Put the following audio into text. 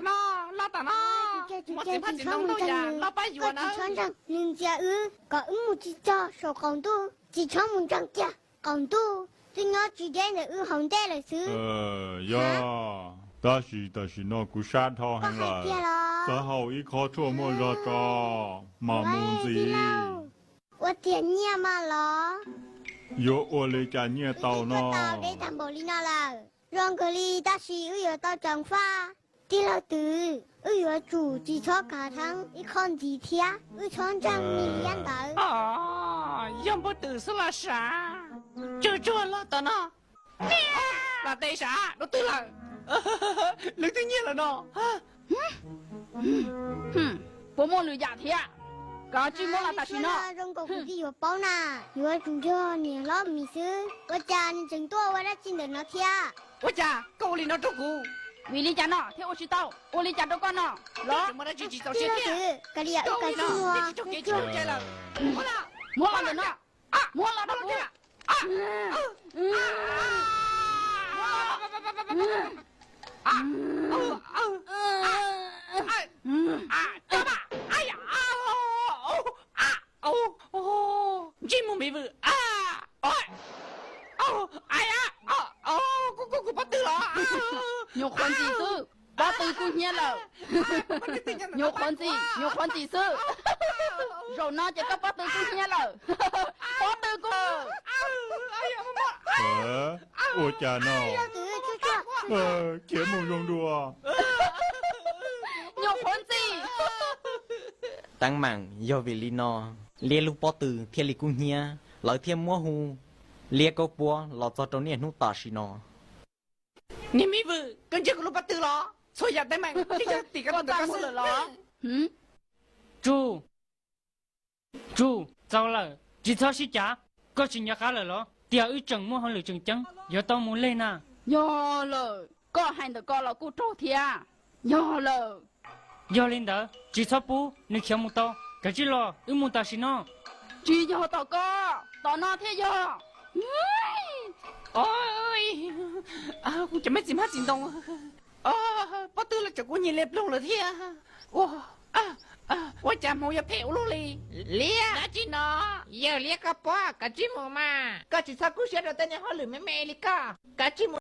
no, los tom no. Tsis txhob mus ntseeg nws, koj tsis txhob ntseeg nws ntxias wb kom wb mus tsis txog saum qaum ntuj, tsis txhob mus ntseeg kiag qaum ntuj, twb nyob tsis deb ntawm wb hauv ntej lawm xwb. Yog, tab sis tam sim no kuv sab dhau heev lawm, xav haus ib khob tshuaj muaj zog tso mas mus ntxiv. Ua tiag nyiaj mas los? Yuav ua li cas nyiaj tau no? Deb tag npaum li no lawm, zoo kawg li, tab sis wb yuav tau ceev faj. Tij laug Twm, wb yuav tsum tsis txhob kav theeb ib qho ntxiv thiab, wb txhob ntseeg nws li ntawd. Yog npawg Twm xwb los sav. Tsuag tsuag los tom no. Los tes sav, dua twg lawm? Lawv twb nyiaj lawm no. Puas muaj lwm yam thiab? Koj tsij muab los tam sim no. Zoo nkaus kuv twb yuav paub na, yuav tsum yog niam hlob Mim xwb, ua cas nws tseem tuaj ua dab tsi ntawm no thiab? Ua cas koj ua li no rau kuv? Vim li cas no thiaj ua tsis tau? Ua li cas rau koj no los? Tij laug Twm, kav liam, wb kav tsij mus. Muab los ntawm no, muab los rau kuv. Ntsej muag me vwm. Kuv, kuv pob tw los? Nyuam qhuav ntxim xwb, pob tw kub hnyiab lawm. Nyuam qhuav ntxim, nyuam qhuav ntxim xwb. Zaum no ces koj pob tw kub hnyiab lawm. Pob tw kub. Ua cas no? Khiav mus zoo dua. Nyuam qhuav ntxim. Teeb meem yog vim li no, Liab lub pob tw thiaj li kub hnyiab, lawv thiaj muab hu Liab Kaub Puab los txog rau niaj hnub tam sim no. Niag me vwm, koj ntsia kuv lub pob tw los? Txhua yam teeb meem twb yog tim koj tus ntawm koj xwb los? Tsuj, Tsuj, txaus lawm, tsis txhob sib cav. Koj tsis nco qab lawm los tias wb tseem muaj hauj lwm tseem ceeb yuav tau mus leg na? Yog lawm, koj hais ntawm ko los kuj raug thiab. Yog lawm. Yog li ntawd tsis txhob pub nws khiav mus tau, kav tsij los wb mus tam sim no. Tsis yog tom ko, tom no thiaj yog. Kuv cov me txiv hmab txiv ntoo, pob tw los tseem kub hnyiab liab ploog lawm thiab. Ua cas hmoov yuav phem ua luaj li? Liab, dab tsi no? Yawg Liab Kaub Puab, kav tsij mus mas, koj tsis txhob kub siab rau tej niag hauj lwm me me li koj, kav tsij mus.